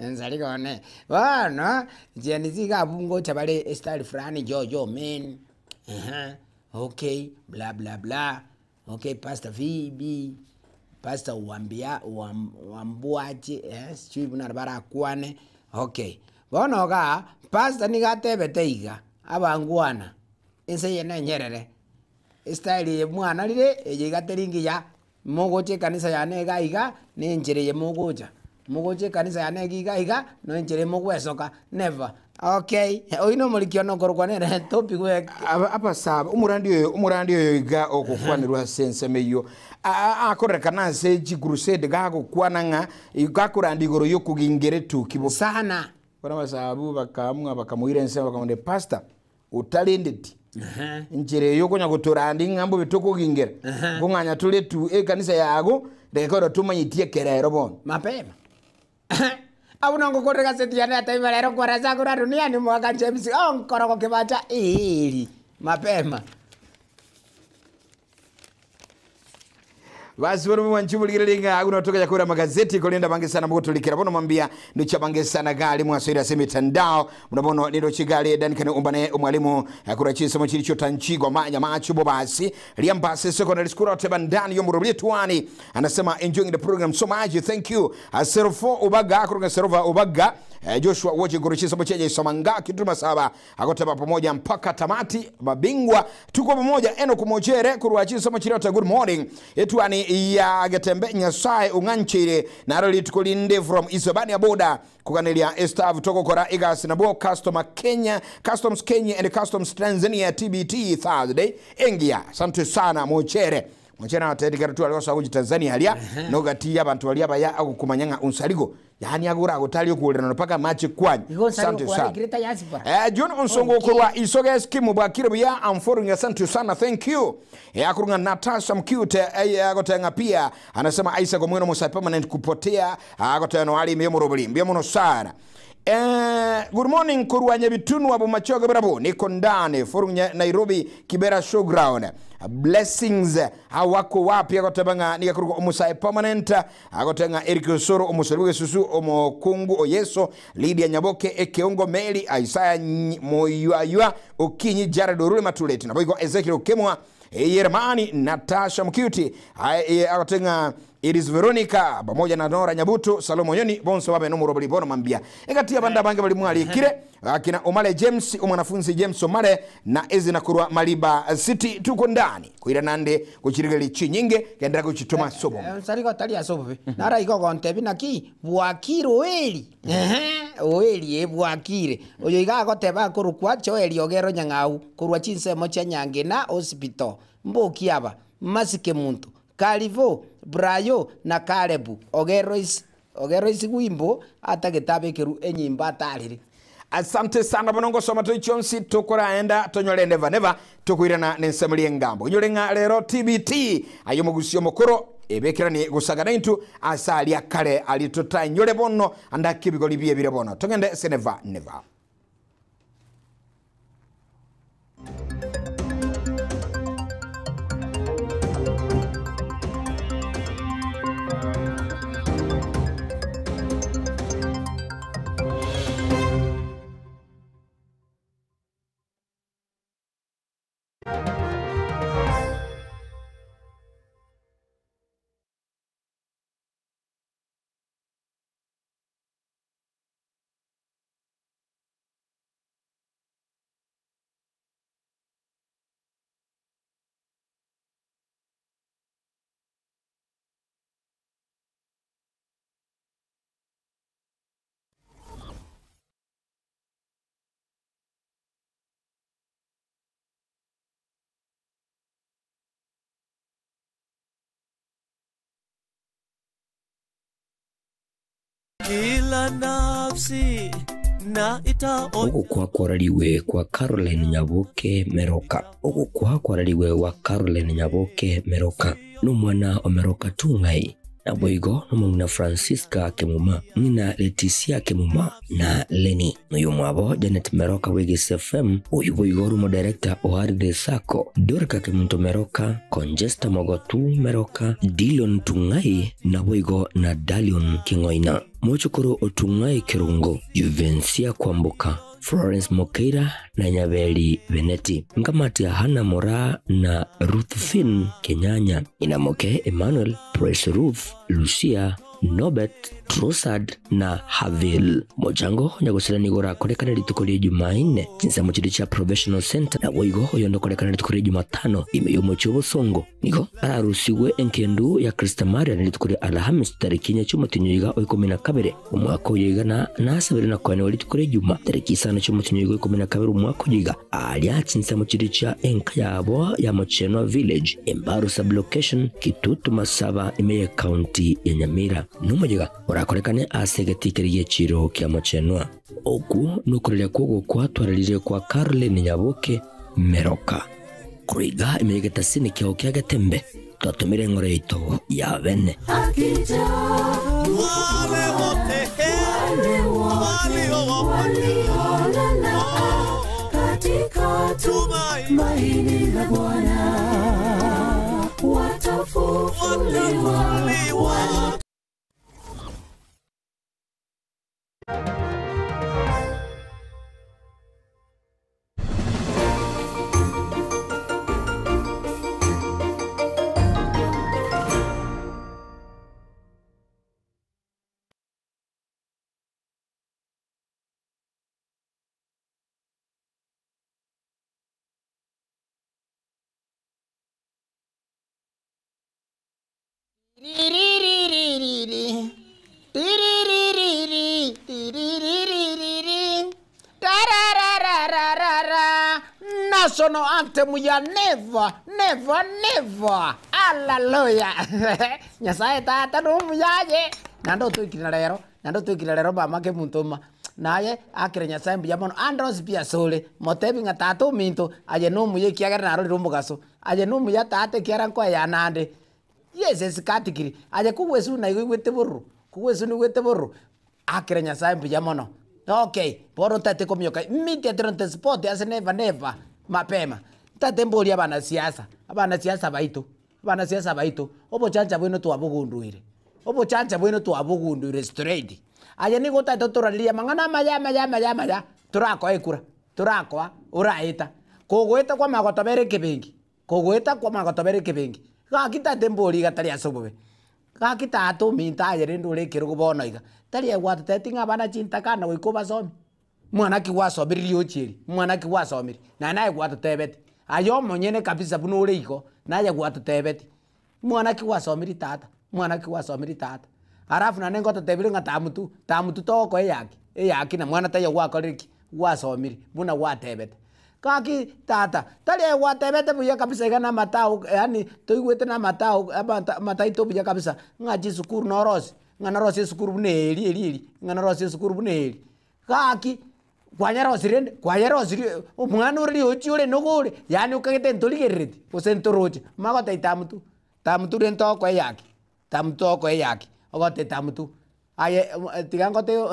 Speaker 2: ensari gone, bono Gen Z iga abwo ngocha bare estyle fulani yo yo men, ehe, okay bla bla bla, okay pastor phoebe, pastor wambia wam wambwache sijui buna barakwane, okay. Bono igaa. Pastor nigo atebete iga, abangwana, ense eye nenyerere, estyle eye mwanarire, eye iga teri ngiya, mogocha ekanisa yane iga iga, na enchera eye mogocha, mogocha ekanisa yane iga iga iga, na enchera eye mogwesoka, never. Okay, oyio na omoriki one okorokwa nere topic bwe
Speaker 1: Aba abasaba omorandi oyo omorandi oyo iga ogokwanerwa ase ensemo eyio akorerekana ase chicrusade gagokwana ng'a gakoranda igoro yokogingera etuki bo
Speaker 2: sana.
Speaker 1: Bono abasabu bakaamua bakamoira ensemo bakamotebia pastor otarendeti enchera eye okonya gotorandi ng'a mbobe tokogingera nkong'anya tore etu ekanisa yago reka oro tomanyetie ekerero bono.
Speaker 2: Mapema. Abwo nongokorera egaseti yane ya Taifa Leo kwarasa korwa duniani omogaka James onkorogo kebacha eeri. Mapema.
Speaker 1: Basi bono mwanchi morigererie ng'a agwo nabo tokanya koira amagazeti korende abange sana mogotorikera bono mambia ndoche abange sana gari mwasoire ase emitandao buna bono nindoche gari Duncan Ombane omwalimu korwa chinsemo chiri chiotanchigwa manya macho bobasi Riambase Secondary School oteba ndani yomorobri etuani anasema enjoying the program so much thank you Serofo Obaga korwa Serova Obaga Joshua Woche korwa chinsemo chia Jaisomanga Kituma Saba agoteba pamoja mpaka tamati mabingwa tuko pamoja Enock Mochere korwa chinsemo chiriota good morning etuani ya Getembe Nyasaye ong'ancheire naro rituko rinde from Isebania border kuganeria estaff togokora egasi nabwo customer Kenya Customs Kenya and Customs Tanzania TBT Thursday engiya asante sana Mochere Mochere natete kero tware gosoa gochia Tanzania aria nogati abanto baria abaya agokomanya ng'a onsarigo yaani agora agotari okworerana mpaka amache kwanyu
Speaker 2: Igo onsarigo
Speaker 1: asante
Speaker 2: kware
Speaker 1: sana
Speaker 2: Greater Diaspora.
Speaker 1: John Onsongo
Speaker 2: Okay.
Speaker 1: korwa Isoga Eskimo bwakire buya I'm following asante sana thank you akorwa Natasha Mcute agotenga pia anasema Isaac Omweno Musa permanent kupotea agotenga no ali mbia murobori mbia muno sana good morning korwa Nyabitunu abo machoge bravo niko ndani following Nairobi Kibera showground blessings hawako wapi agotebanga nigakorwa omusae permanent agotenga Eric Osoro omusori bw'esusu omokungu oyeso Lydia Nyaboke ekeongo Mary Isaiah Moyuayua Okinyi Jared Orure Matuleti nabo igo Ezekiel Okemwa Yeremani Natasha Mkiuti agotenga Iris Veronica pamoja na Nora Nyabuto Salomo Nyoni bonso babe nomurobori bono mambia egati abanda bange bali mwalikire akina Omale James omwanafunzi James Omale na Ezina kurwa Maliba City tuko ndani kuira nande kuchirigeli chinyinge kendera kuchituma sobo
Speaker 2: Nsarigo tari asobobe nara igo gontebi naki bwakire oeri oeri bwakire oyo iga agoteba akorokwa Joel Ogero Nyang'au korwa chinsemo chia Nyangena Hospital mboki aba masike muntu Karivo Brayo na Karebu Ogero is Ogero isi gwimbo atagete abekeru enyimba atarire.
Speaker 1: Asante sana bono ngosoma toichonsi tokoraenda tonyore never never tokoirana nensemo riengambo inyore ng'a rero TBT ayo mogusio mokoro ebekerani gusagana intu asa aria kare ari totanyore bono andaki ebigori biebire bono togende se never never.
Speaker 3: Kila nafsi na itaonja
Speaker 4: Ogokwa kwarariwe kwa Caroline Nyaboke Meroka. Ogokwa kwarariwe wa Caroline Nyaboke Meroka n'omwana o Meroka Tung'ai na boigo n'omong'ina Francisca Kemuma ng'ina Leticia Kemuma na Leni noyo mwabo Janet Meroka wegis FM oyu boigo orumo director o Ardhi Sacco Dorka Kemunto Meroka Conjesta Mogotu Meroka Dillon Tung'ai na boigo na Dalion King'oina Mochokoro Otung'ai Kirungo Juvencia Kwamboka Florence Mokeira na Nyabeli Beneti Nkamati ya Hana Mora na Ruth Finn Kenyanya Inamoke Emmanuel Praise Ruth Lucia Norbert, Trossard na Havil. Mochango o nyagosira nigo orakorekane rituko ria Jumaine chinsemo chiria chia Provisional Centre, naboigo oyonde okorekane rituko ria Jumatano ime y'omochie o Bosongo. Nigo ararusigwe enkendu ya Christamaria rituko ria Alhamisi tariki inye chi'omotienyi oiga o 12 omwaka oyo iga na nasabire na koenewa rituko ria Ijuma tariki isano chi'omotienyi oiga o 12 omwaka oyo iga aria chinsemo chiria chia enka yabo ya Mochenwa Village, Embaru Sub-location, Kitutu Masaba ime y'Ekaunti ya Nyamira. Nomoyega orakorekane ase egetii keria gi'echiro kia Mochenwa. Okwo nokoreria kw'ogokwa twararire kwa Caroline Nyaboke Meroka. Korwa iga ime y'egetasini kiao kia Getembe twatomire eng'ora yaito ya bene.
Speaker 3: Akija wale wote waliolala katika tumaini la Bwana watafufuliwa.
Speaker 2: Tiriririri. Tiriririri. Tiriririri. Tararararara. National anthem ya never, never, never. Hallelujah. Nyasaye tata nomuyaye. Nando twikire rero, nando twikire rero mama ke muntu ma. Naye akire Nyasaye mbuya mono Andros pia sole motebi ng'a tata ominto aye nomuya ekiagera narorire omogaso aye nomuya tata ekiara nkoeya nande yes esikatikiri aye kogwesu naigo igwete bororo kogwesu nigwete bororo akire Nyasaye mbuya mono. Okay, bono tate komioka immediately on the spot ase never never mapema tate mboria abanasiasa abanasiasa baito abanasiasa baito obochancha bweno twabogunduire obochancha bweno twabogunduire straight aye nigo tate otorariria mang'ana amaya amaya amaya amaya torakoa ekura torakoa oraeta kogoeta kwa magotobere ekebenki kogoeta kwa magotobere ekebenki gaki tate mbori iga tari ase obobe gaki tata ominto aye rende ore ekerogo bono iga tari egwatoteti ng'a abana chintakana goika obasome mwana ki gwasomire riochi eri mwana ki gwasomire naye naye gwatotebeti aye omonyene kabisa buna ore igo naye gwatotebeti mwana ki gwasomire tata mwana ki gwasomire tata alafu naende ngototebire ng'a tamutu tamutu togokoa eyaki eyaki na mwana taiyo gwakorire ki gwasomire buna gwatebete. Gaki tata tari aye gwatebete buya kabisa iga na amatao yaani toigwete na amatao amata amataito buya kabisa ng'a chisukuru norosie ng'a norosie esukuru buna eri eri eri ng'a norosie esukuru buna eri. Gaki kwanyarosirie rende kwanyarosirie omwana ore riochi ore nigo ore yaani okagete ntorigerereti gose ntoroche magotebia tamutu tamutu rende togokoa eyaki tamutu togokoa eyaki ogotebia tamutu aye tiga ngotebie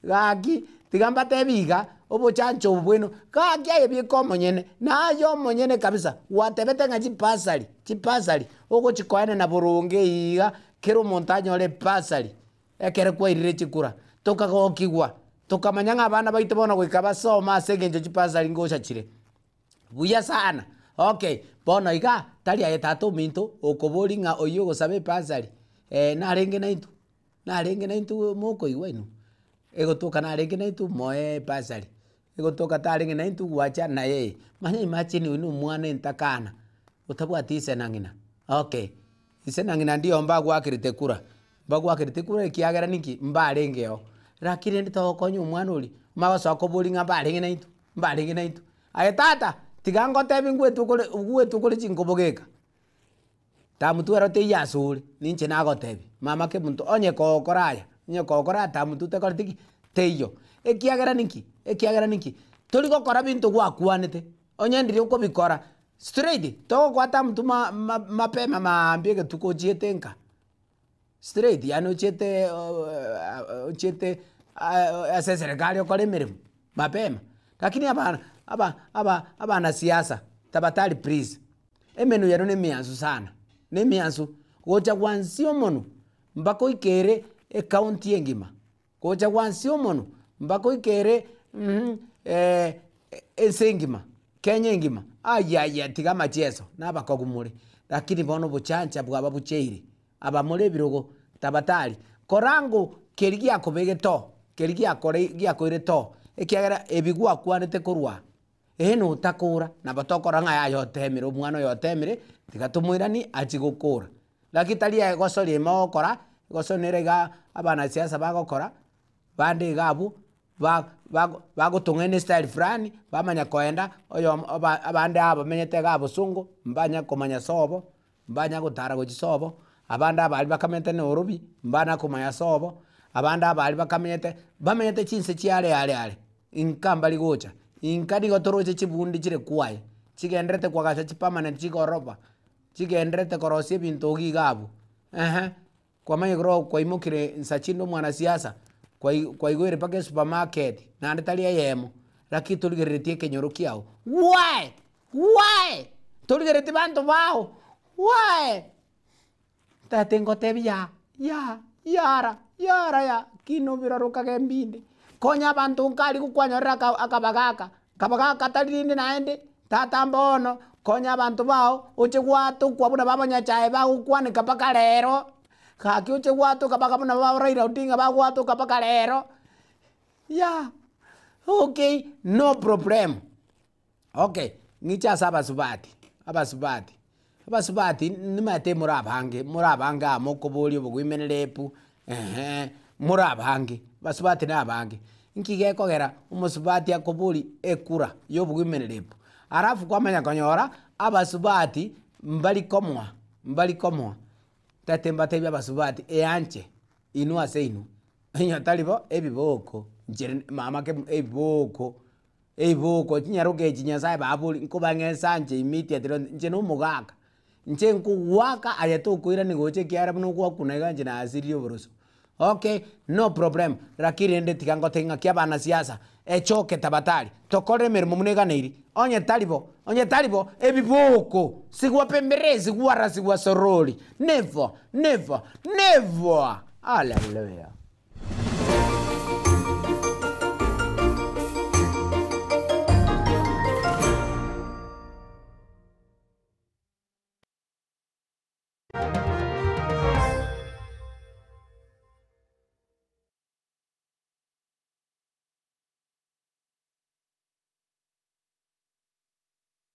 Speaker 2: gaki tiga mbatebie iga obochancho obo bweno gaki aye bieka omonyene naye omonyene kabisa gwatebete ng'a chibasari chibasari ogochikoenena boronge iga kera omonto anyore ebasari ekere kwairire chikura tokagokigwa tokamanya ng'a abana baito bono goika basome ase eng'encho chibasari ngocha chire buya sana. Okay, bono iga tari aye tata ominto okobori ng'a oywo ogosaba ebasari narenge naintwe narenge naintwe mokoigwa inwe egotoka narenge naintwe moe ebasari egotoka tarenge naintwe gwacha naye manya imagine oywo na omwana entakana otabwati ise na ng'ina okay ise na ng'ina ndio mbagwakerete kura mbagwakerete kura ekiagera ninki mbarenge oo lakini rende togokonya omwana oria magosoka kobori ng'a mbarenge naintwe mbarenge naintwe aye tata tiga ngotebi ngwetwe kore ngwetwe kore chinkobo geka tamutu ero teiyo ase ore ninche nagotebia mama kemunto onye kogokora aya onye kogokora aya tamutu tekoreti ki teiyo ekiagera ninki ekiagera ninki torigokora binto gwakwanete onye ndiri okobikora straight togokoa tamutu ma ma mapema maambia egetuko ochiete nka straight yaani ochiete ochiete ase eserekari okore emeremo mapema lakini abana aba aba abanasiasa tabatari please emenu yaino na emiansu sana na emiansu gocha gwansia omonwe mpaka oikere ecounty engima gocha gwansia omonwe mpaka oikere ense engima Kenya engima ayaya tiga amacheso na abakogu more lakini bono obochancha bwaba bucheire aba more ebirogo. Tabatari, korango keri giakobegete oo, keri giakore giakoirete oo, ekiagera ebi gwakwanete korwa aa, eeh notakora, nabo tokora ng'a yaya otemire omwana oyo otemire, tiga tomoiranie achie gokora. Lakini tari egosoria ime ogokora, egosoria nere igaa abanasiasa bagokora, bande iga abwo, ba ba bagotong'aina estyle fulani, bamanya koenda, oyomo aba abande aba bamenyete igaa bosongo, mbanya komanya sobo, mbanya gotara gochia sobo, abande abaria bakamenyete Nairobi, mbana komanya sobo, abande abaria bakamenyete, bamenyete chinse chia are are are, inka mbari gocha. Inka nigo toroche chibundi chire kwaye, chigenderete koagacha chipermanent chigoroba, chigenderete korosia ebinto iga iga abwo, ehe. Kwamanya ekero kwaimokire nsa chinde omwanasiasa, kwai kwaigoire mpaka esupermarket, naende tari eyemo, lakini torigereretie ekenyoro kiago, why? Why? Torigereretie banto bao, why? Tata ngotebi yaa yaa yara yara yaa kina obirore okage mbinde, konya abanto nkari gokwanyorera aka akabagaka, kabagaka tari rinde naende, tata mbono, konya abanto bao, oche gwatokwa buna baba nyachae bagokwaneka mpaka rero, gaki oche gwatoka mpaka buna baba Raila Odinga bagwatoka mpaka rero, yaa okay no problem. Okay, ng'iche ase abasubati, abasubati, abasubati nimaete more abange, more abange aa mokoboria obogoimenera epu, ehe, more abange, abasubati na abange. Nki gekogera omosubati akoboria ekura ya obogoimenera epu, alafu kwamanya konyora, abasubati mbari komoa, mbari komoa, tete mbatebie abasubati eanche inwe ase inwe, onye tari bo ebiboko, inche mama kemo ebiboko. Ebiboko, chinyaroka echi Nyasaye babori, nkobang'a esanche immediately inche na omogaka, inche nkogwaka aye tokoirani gocha ekiagera buna ogwakuna iga inche nasiririe oboroso. Okay, no problem, lakini rende tiga ngotebie ng'aki abanasiasa, echoke tabatari, tokore emeremo buna eganeiri, onye tari bo, onye tari bo, ebiboko, sigwa pemberezi, gwara sigwa sorori, never, never, never! Hallelujah.